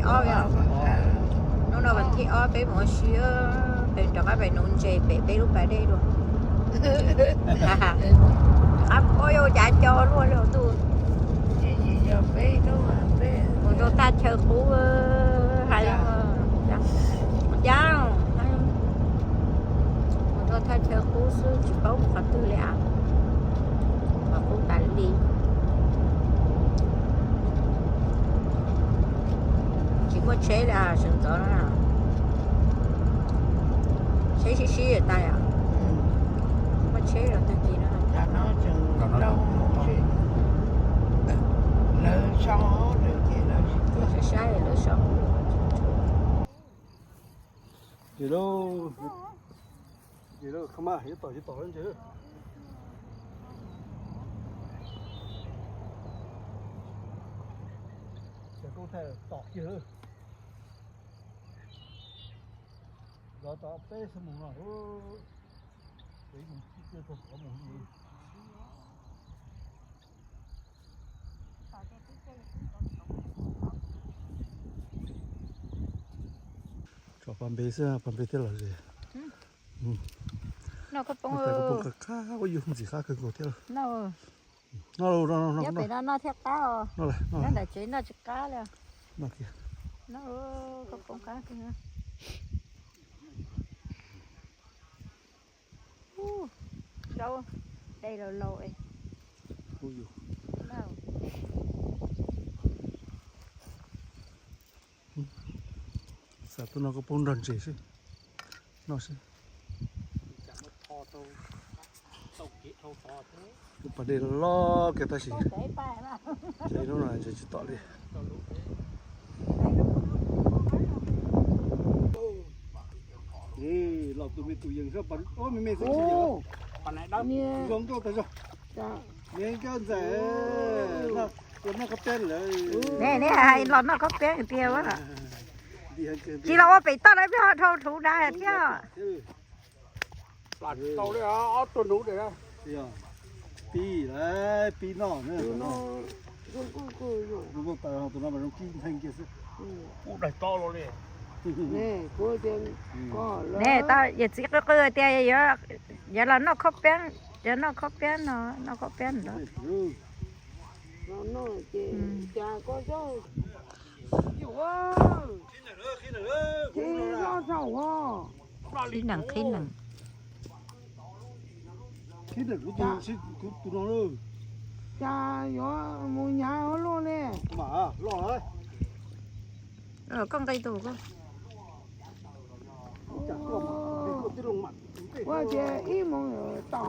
Hnub no vas thib ob peb mus ua si, peb rov qab pem nuv ntses pem peb lub pas dej dua. Qab pob yuav cav co luaj li tus. Mus rau thaj chaw qub, hais li cas, mus rau thaj chaw qub xwb tsis paub mus qhov twg li as. Qhov qub tas li. Tsis muaj tsheb li sawv ntxov no. Tsheb sib sib tas os. Muaj tsheb los tag kis no. Saib saib lawv sau. Ces lawv, ces lawv qhov mas yuav tom yuav tom lawv ntses. Ces koob thaij tom kiag lawm. Los tom peb xab moos no. Peb mus tib pliag txog qhov mus li. Tso pas npe xwb, pas npe thiaj lom zem. Noj khaub poob, khaub poob qab qab, ua yus ntxim qab kawg nkaus thiab. Noj, noj, noj, noj, noj thiab qab os. Noj ntawm tsev noj tsis qab li. Noj kiag. Noj, khaub poob qab kawg. Zaub dej laus laus es. Xav tuaj noj khaub poob nrog ntses seb. Noj seb. Lub pas dej loj kiag tab sis hnub no ntses tsis tom li. Los tus me tus yees, me me xwb, zoo nkauj tag zog. Me nkauj ntxawm, los noj khaub peeb lawm. Ne, neb hais los noj khaub peeb tiag. Tsis los ua pem toj na, peb ho dhau hluv dav thiab. Pib, pib noj. Tus no mas zoo kib ntxeeg kiag xwb. Ub, daig tob los li. Ne, tau yawm txiv qw qw tias yog los noj khaub peeb, yog noj khaub peeb no, noj khaub peeb no. Qhib nees, qhib nees. Cas yuav mus nyav luaj li. Koj nqi tus koj. Ua ces ib moos tom.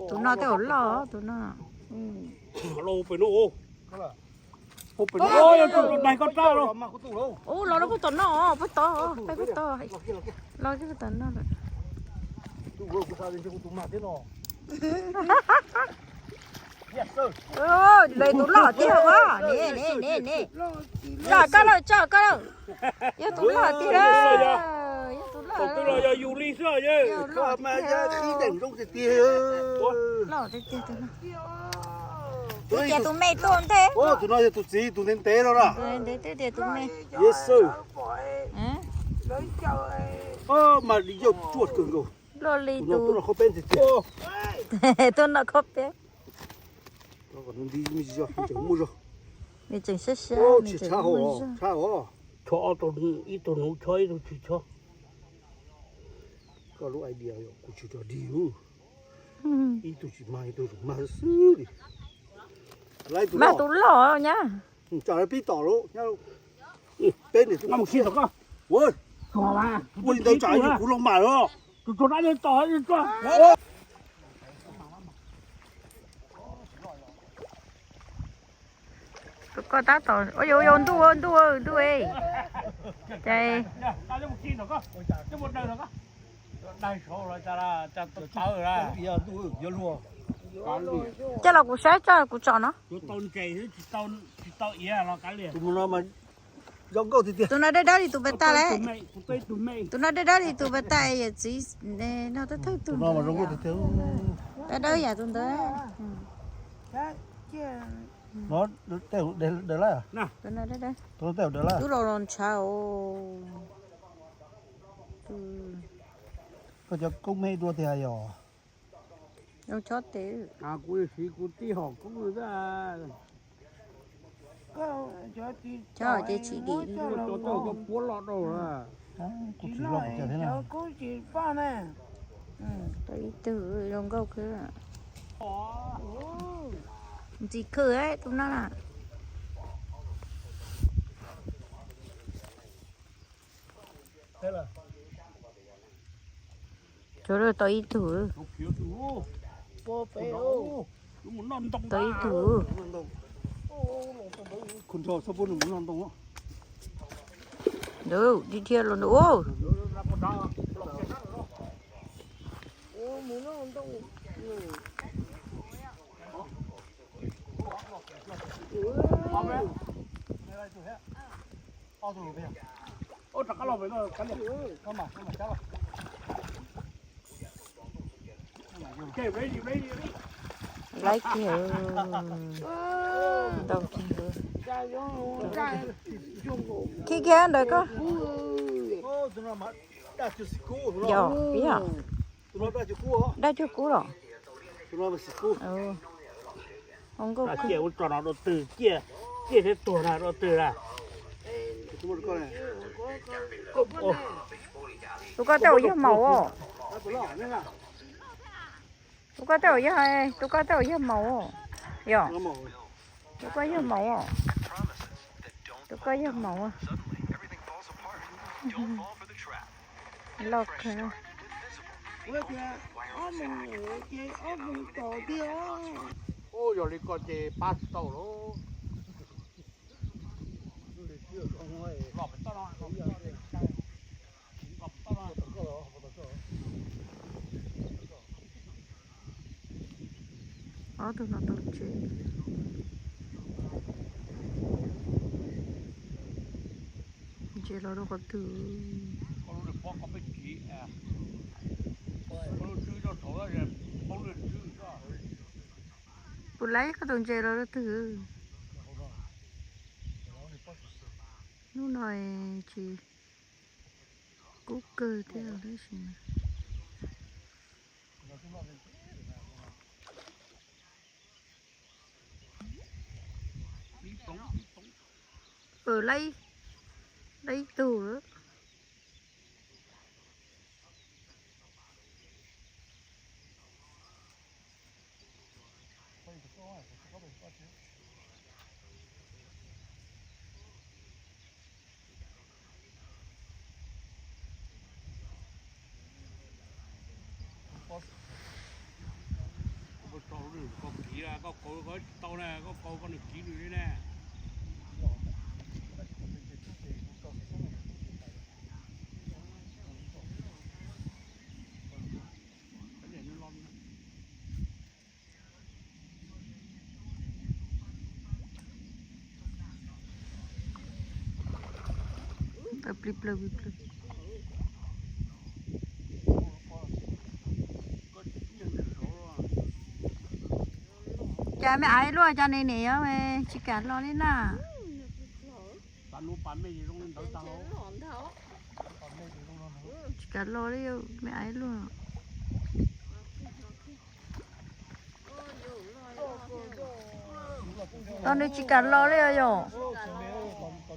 Tus no tej zaum loj tus no. Ub, los rau puag tom no, puag tod, peb puag tod, los puag tom no lawm. Lawv tus loj tiag os, ne, ne, ne, ne. Tso koj lawm, tso koj lawm. Yog tus loj tiag, yog tus loj. Tus no yog yus li xwb. Loj tiag tiag tus no. Twb tias tus me tuaj ntev. Tus no yog tus txiv, tus ntev ntev no na. Ntev twb tias tus me. Yes sir. Mas yog tsuaj kawg nkaus. Luaj li tus tuaj noj khaub peeb tiag tiag. Tuaj noj khaub peeb. Muaj zog, nws tseem siab siab, tsis tshab hau, tshab hau. Chob ib tug nuv, chob ib tug tsis chob. Koj lub idea yog kuv tsis rog dig. Ib tug tsis mag, ib tug tsis mag xwb li. Mag tus loj nyab. Tsam pib tom lawm. Peb niam tub, ua li ntawd tsam yus kuv los mam os. Koj tab tom, ua yau yau ntuj ntuj ntuj. Ces coj los kuv saib, coj kuv tsom no. Tus no dawb dawb li tus pas tas lawm. Tus no dawb dawb li tus pas tas, yawm txiv no thawj thawj tus. Dawb dawb yam tus ntawd. Tej hauv daws lawm. Tus no tej hauv daws lawm. Twb los los ntshav os. Koj cov koob me dua tiag yog. Zoo chob tes. Kuv siv kuv tib hom koob xwb. Chob ces tsis dim. Cov koob puab loj rau. Kuv tsis loj cov thiab na. Tau ib tug zoo nkauj kawg. Ntxim khw tus no na. Cov tau ib tug. Tau ib tug. Ntawd dhia dhia los ntawd. Laiv kiag, ntau kiag. Khib kiag ntawd koj. Yog, yog. Daj cuag kub los? Ua nkauj. Ciaj ua rau no rau twg, ciaj, ciaj thiab tuag na rau twg na. Tus koj tej uas yog maum os. Tus koj tej uas yog, tus koj tej uas yog maum os. Yog. Tus koj yog maum os. Tus koj yog maum. Loj kawg. Ua yog li ko ces pab tsis tau lauj. Ob tug no tau ntses. Ntses los rau qhov twg? Puas laib koj tus ntses los rau twg? Hnub no tsis kub kawg thiab tab sis. Laib, laib ib tug. Koj kiv, koj qau koj tsis tau na, koj qau koj nws kiv nws li na. Plig plawg, plig plawg. Cas me aiv luaj, cas ne ne tsis kam los li na. Tsis kam los li, me aiv luaj. Tos nws tsis kam los li os yom.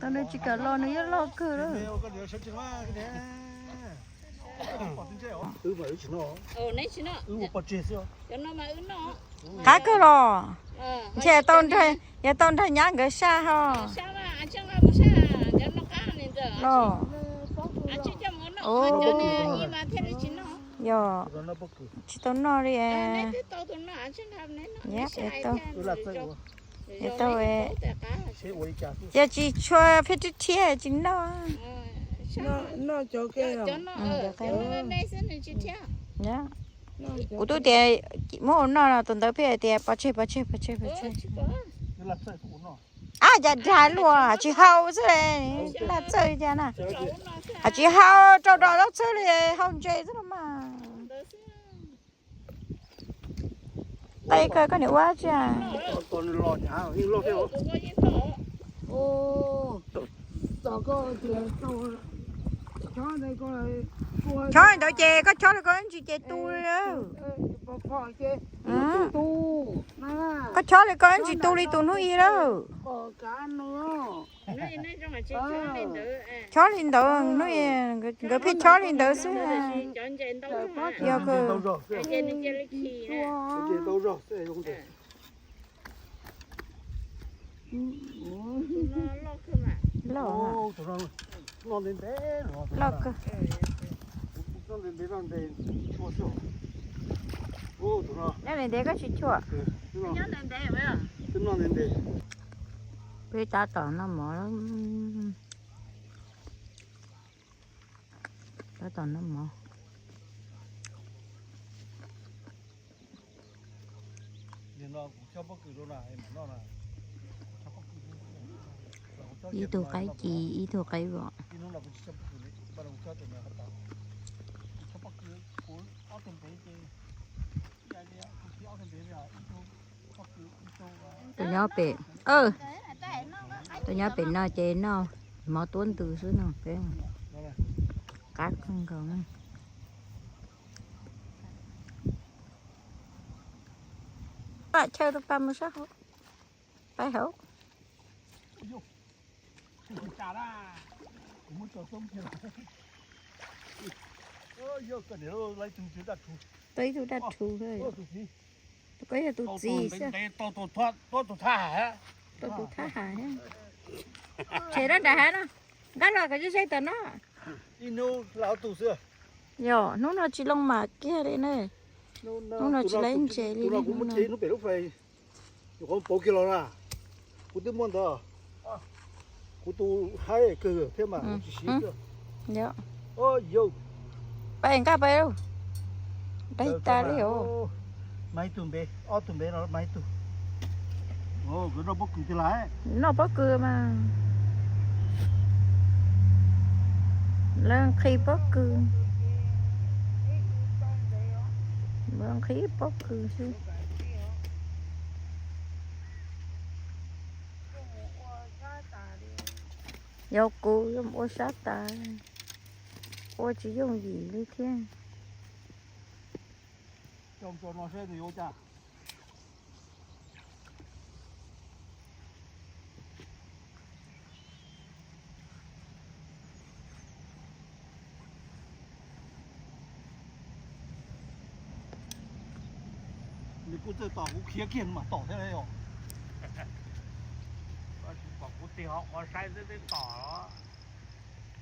Tos nws tsis kam los nws yeej loj kawg lawm. Qab kawg los. Ntshe yog tau nrog nyab nkawd saj ho. Los. Yog, tsis tau noj li. Tau, yog tsis tshua pheej rhiab rhiab tsis noj. Kuv twb tias muab ua noj no tus ntawd pheej hais tias pov tseg pov tseg pov tseg pov tseg. Ab, cas dag luaj, tsis haus xwb, laj txawj cas na. Tsis haus, rau rau zaub txhwb li, haus ntses xwb no mas. Tej koj, koj niam ua tsi? Chob li ntawd ces koj chob li koj ntsis ces tu li. Koj chob li koj ntsis tu li tus hnub ib lawm. Chob li ntawd hnub, nkawd pheej chob li ntawd xwb. Yog loj, loj kawg. Nyob ntev ntev koj tsis chuam. Peb tab tom noj mov, tab tom noj mov. Ib tug qaib ci, ib tug qaib vom. Tus nyob pem, tus nyob pem no ces noj mov tuab ntws xwb no peb. Qab kawg nkaus. Chaw rau pas mus sab hauv, pais hauv. Tau ib tug daj rhuv, tus ko yog tus txiv xwb. Tau tus thab ham. Tshem rau nram hav no, nqa los kom ze ze tom no. Yog hnub no tsis loo mam kiag li ne. Hnub no tsis laiv ntses li ne. Nyuam qhuav pauv kiag los na, kuv twb muaj ntawd. Kuv tus haib kawg thiab mas kuv tsis siv. Pais nqa pais, dai tas li os. Mas ib tug npe, ob tug npe no mas ib tug. Nkawd noj pob kws tiag lawm. Noj pob kws mas. Lawv nqhis pob kws. Lawv nqhis pob kws xwb. Yog kuv yuav mus ua sab tas, ua tsis yooj yim li thiab. Nws kuj txawj tom kuv khiav kiag mas tom thiab os. Tsis pom kuv tig hauv qhov saib twb tom.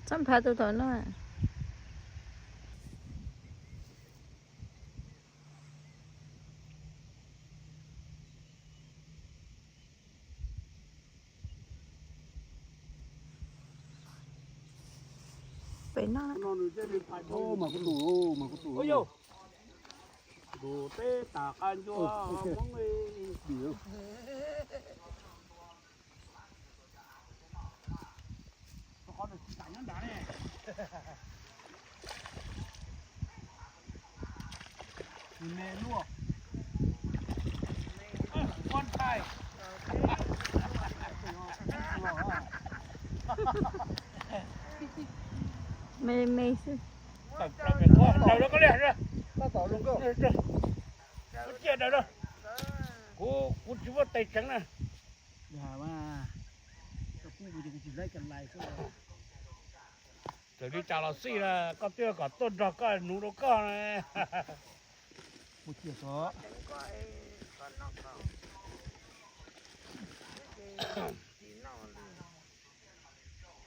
Txhob nphav tus tom no. Pem no. Mas kuv tus, mas kuv tus. Tus teb tas qab ncua Hmoob. Me me xwb. Daws, koj liam, cia daws na. Kuv, kuv tsis muaj tes tseev na. Raws li cas los xij na, koj twb kom tuaj nrog koj nuv rau koj na.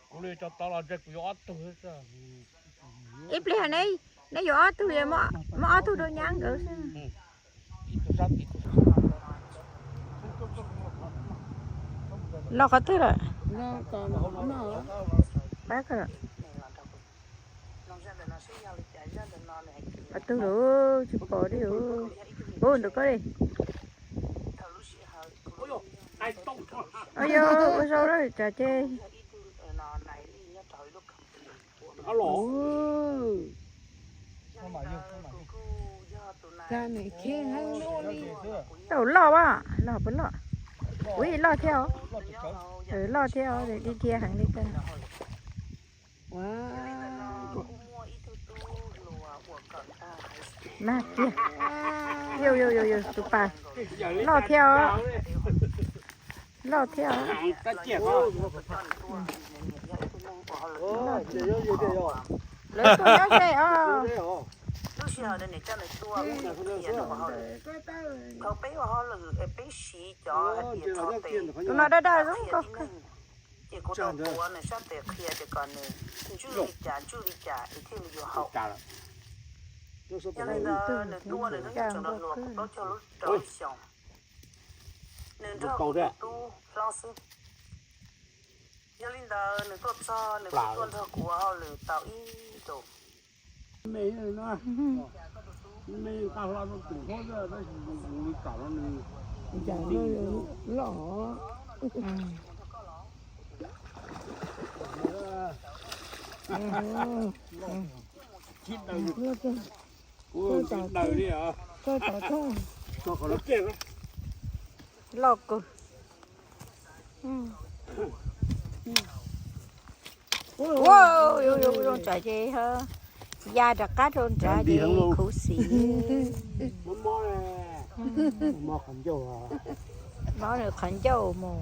Kuv li cov tod los ntshe kuv yuav ob tug xwb. Ib pliag neb, neb yuav ob tug, muab ob tug rau nyab nkawd xwb. Los qhov twg lawm? Pab koj lawm. Qhov twg lawm tsis pom li. Ua ntawm koj li. Yog ua zaub lawm tsam ces. Tau loj a, loj puas loj? Ui, loj thiab os. Loj thiab os, dhia dhia heev li koj. Mag kiag. Yus, yus, yus, yus, tus pas loj thiab os. Loj thiab os. Lawv tuaj nyob ze os. Tus no dawb dawb zoo nkauj kawg. Zoo nkauj kawg. Yog li ntawd nws tuaj txog nws kuj tuaj nrog kuv ua hauj lwm tau ib zaug. Me, me nqa hlo rau tus hlob xwb tab sis zoo kuv li kam no nws loj. Loj kawg. Ua, zoo tsam ces ya rov qab rau nrad ces khuv xim. Mob nws qhov ncauj mus.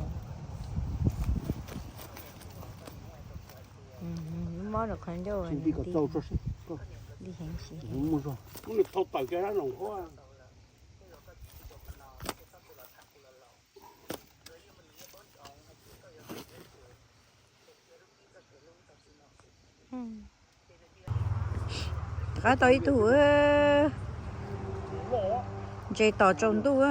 Mob nws qhov ncauj. Rov qab tau ib tug. Ntses tom tsaus ntuj.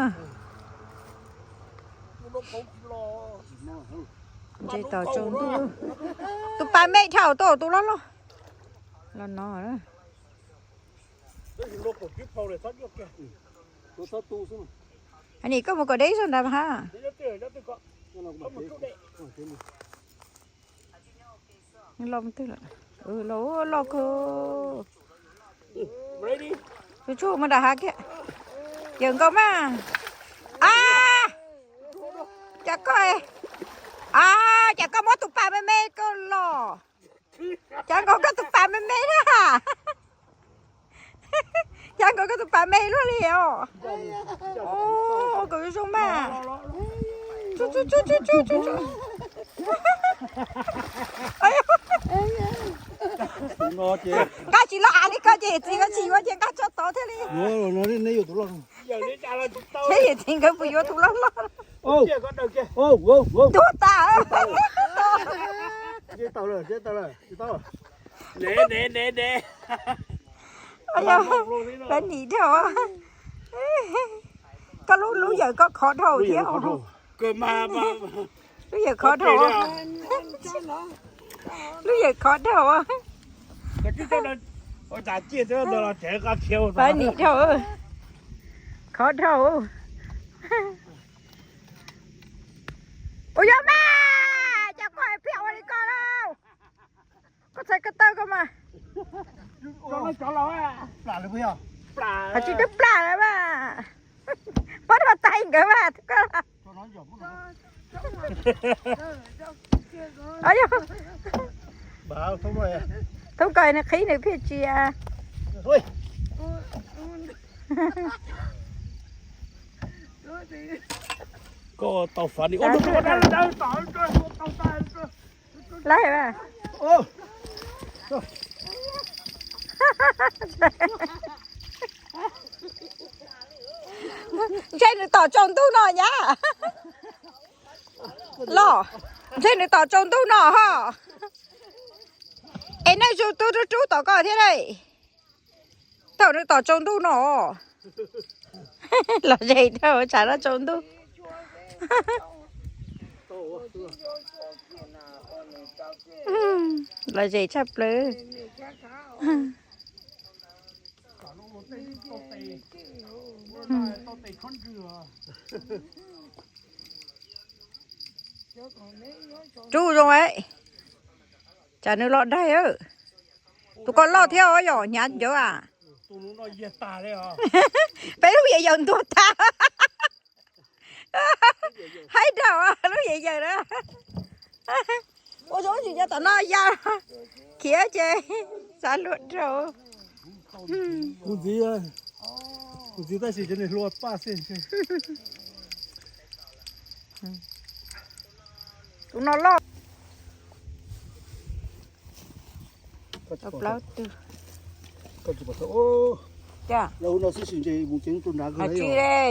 Ntses tom tsaus ntuj. Tus pas me dhau tuaj, tus loj loj los no. Nim koj mus kom deb zog nrad mas ha. Loj twg lawm? Loj kawg. Tus tshuaj mus nram hav kiag. Yawm nkaus mas. A, cas koj, a, cas koj muab tus pas me me koj los. Cas nkaus koj tus pas me me na. Cas nkaus koj tus pas me luaj li os. Koj zoo mas. Nqa tsis loj av li koj ces txiv koj tsis yuav ces nqa tso tod thiaj li. Thiab yawm txiv nkawd puas yuav tus loj loj. Tuag tas. Pab nim dhau. Koj lub, lub yawm koj khov dhau thiab. Lub yawm khov dhau. Lub yawm khov dhau. Pab nim dhau. Khov dhau. Ua yog mas, cas koj pheej ua li ko lauj? Koj txhais ko taw ko mas. Hais tsis twb plam lawm mas. Pab rau tais nkawd mas. Thoob ko nws qhib nws phiaj tsia. Koj tau fav ni. Laib mas. Ntshe nws tom tsaus ntuj no nyab. Los, ntshe nws tom tsaus ntuj no ho. Es nej zus tub rub rub tom koj thiab ne. Thaum nws tom tsaus ntuj no. Los ze dhau tsam no tsaus ntuj. Los ze tshaj plaws. Rub zoo, tsam nws los daig. Tus ko loj thiab os, yog hnyav ncawv a. Peb lub yawm yaws ntuag tag. Haib dhau lub yawm yaws na. Ua zoo tsis nco tom no ya khiav ces xav luag rau. Kuv ntxiv, kuv ntxiv tab sis cov niag hlua paj xwb. Tus no loj. Plaub tug. Cas? Tsis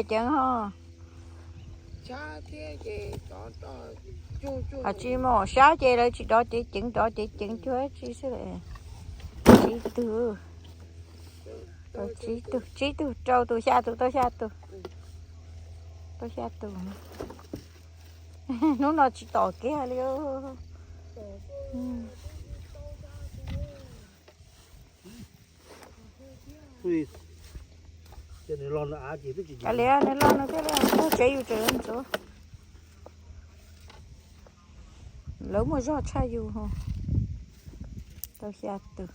ceev ho. Tsis mus sab ces lawv tsis dov ceev, ceev dov ceev ceev cuag tsi xwb. Tsib tug, tsib tug, tsib tug, rau tus, xya tus, tau xya tus. Tau xya tus. Hnub no tsis tom kiag li. Kav liam, nws loj no thiab, tuag tsev yus tseem ntxuav. Lawv muaj zog tshaj yus. Tau xya tus.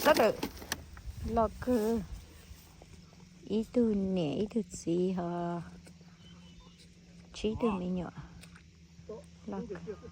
Sawv daws loj kawg. Ib tug niam ib tug txiv ho tsib tug me nyuam loj kawg.